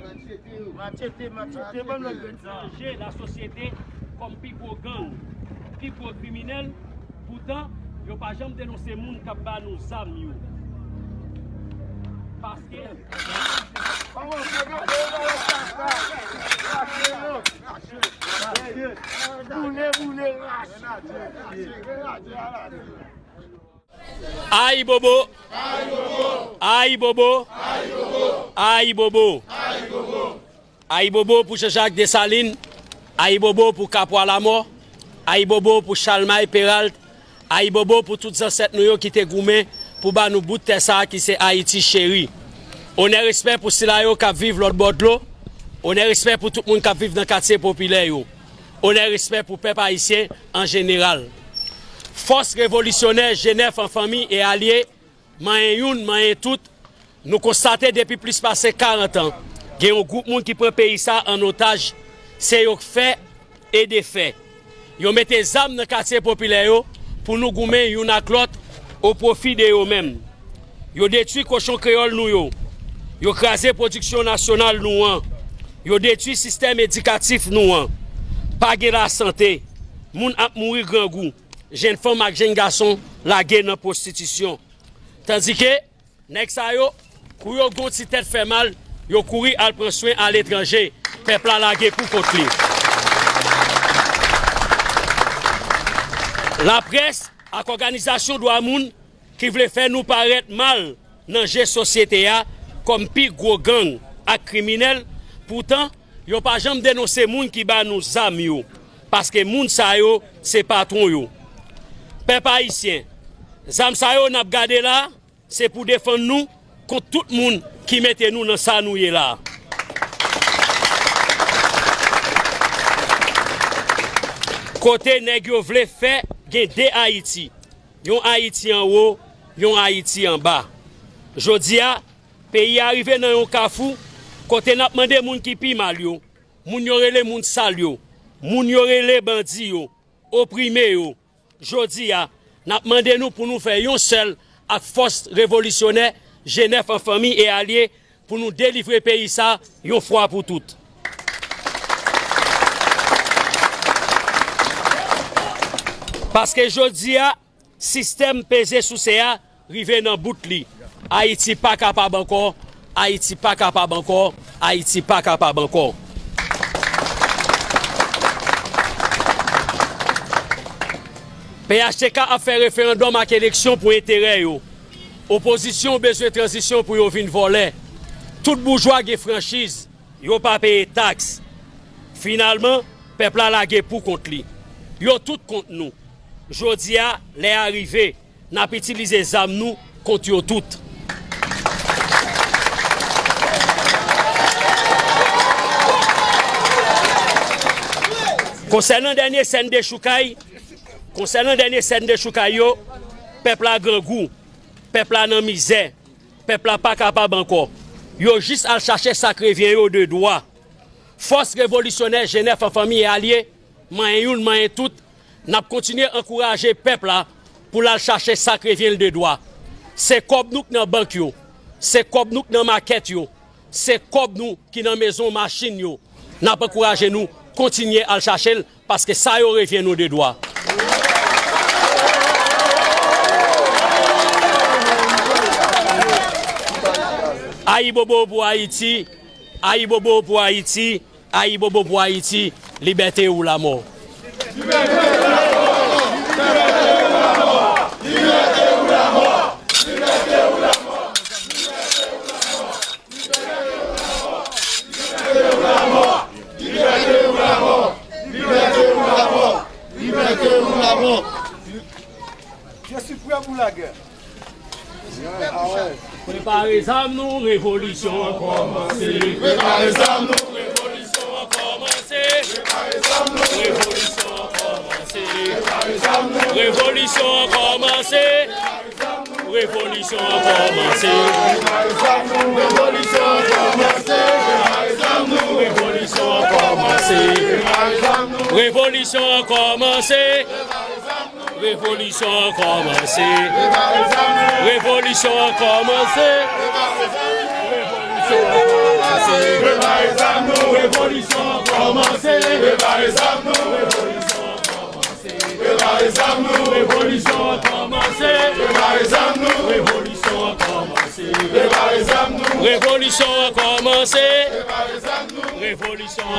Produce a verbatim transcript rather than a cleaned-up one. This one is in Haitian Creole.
Machete, machete, ban m lòt grenn sa. Chanje lasosyete kòm pi gwo gang, pi gwo kriminèl. Poutan, yo pa janm denonse moun k ap ba nou zam yo. Paske Boule, boule, rache. Ayibobo! Ayibobo! Ayibobo! Ayibobo pou Jean-Jacques Dessalines, ayibobo pou Kapwa Lamò, ayibobo pou Chalmay Peralt, ayibobo pou tout zansèt nou yo ki te goumen pou ba nou bout tè sa a ki se Ayiti cheri. Onè, respè pou sila yo k ap viv lòt bò dlo. Onè, respè pou tout moun k ap viv nan katye popilè yo. Onè, respè pou pèp ayisyen an jeneral. Fòs revolisyonè G nèf an fanmi e alye, manyen youn, manyen tout, nou konstate depi plis pase karant an, gen yon gwoup moun ki pran peyi sa an otaj, se yo k fè e defè. Yo mete zam nan katye popilè yo pou nou goumen youn ak lòt o pwofi de yo menm. Yo detwi kochon kreyòl nou yo. Yo kraze pwodiksyon nasyonal nou an. Yo detwi sistèm edikatif nou an. Pa gen lasante. Moun ap mouri grangou. Jèn fanm ak jèn gason lage nan pwostitisyon. Tandike, nèg sa yo, kou yo gen yon ti tèt fè mal, yo kouri al pran swen aletranje. Pèp la lage pou kont li. Laprès ak òganizasyon dwa moun ki vle fè nou parèt mal nan je sosyete a kòm pi gwo gang ak kriminèl, poutan, yo pa janm denonse moun ki ba nou zam yo, paske moun sa yo se patwon yo. Pèp ayisyen, zam sa yo n ap gade la, se pou defann nou kont tout moun ki mete nou nan sa nou ye la. Kote nèg yo vle fè gen de Ayiti, yon Ayiti anwo, yon Ayiti anba. Jodi a, peyi a rive nan yon kafou kote n ap mande moun ki pi mal yo, moun yo rele moun sal yo, moun yo rele bandi yo, oprime yo. Jodi a, n ap mande nou pou nou fè yon sèl ak fòs revolisyonè G nèf an fanmi e alye pou nou delivre peyi sa yon fwa pou tout. Paske jodi a, sistèm peze souse a rive nan bout li. Ayiti pa kapab ankò, Ayiti pa kapab ankò, Ayiti pa kapab ankò. P H T K ap fè referandòm ak eleksyon pou enterè yo. Opozisyon bezwen tranzisyon pou yo vin vòlè. Tout boujwa gen franchiz, yo pa peye taks. Finalman, pèp la lage pou kont li. Yo tout kont nou. Jodi a, lè a rive, n ap itilize zam nou kont yo tout. Konsènan dènye sèn dechoukay, konsènan dènye sèn dechoukay yo, pèp la grangou, pèp la nan mizè, pèp la pa kapab ankò. Yo jis al chache sa k revyen yo de dwa. Fòs revolisyonè G nèf an fanmi e alye, manyen youn, manyen tout, n ap kontinye ankouraje pèp la pou l al chache sa k revyen l de dwa. Se kòb nou k nan bank yo, se kòb nou k nan makèt yo, se kòb nou ki nan mezon machin yo. N ap ankouraje nou kontinye al chache l, paske sa yo revyen nou de dwa. Ayibobo pou Ayiti, ayibobo pou Ayiti, ayibobo pou Ayiti, libète ou lamò. Je suis prêt pour la guerre. Prepare zam nou, revolisyon an kòmanse. Prepare zam nou, revolisyon an kòmanse. Prepare zam nou, revolisyon an kòmanse. Revolisyon an kòmanse. Revolisyon an kòmanse. Revolisyon an kòmanse. Revolisyon an kòmanse. Revolisyon an kòmanse. Revolisyon an kòmanse. Revolisyon an kòmanse. Prepare zam nou, revolisyon an kòmanse. Prepare zam nou, revolisyon an kòmanse. Prepare zam nou, revolisyon an kòmanse. Prepare zam nou, revolisyon an kòmanse. Prepare zam nou, revolisyon an kòmanse. Prepare zam nou, revolisyon an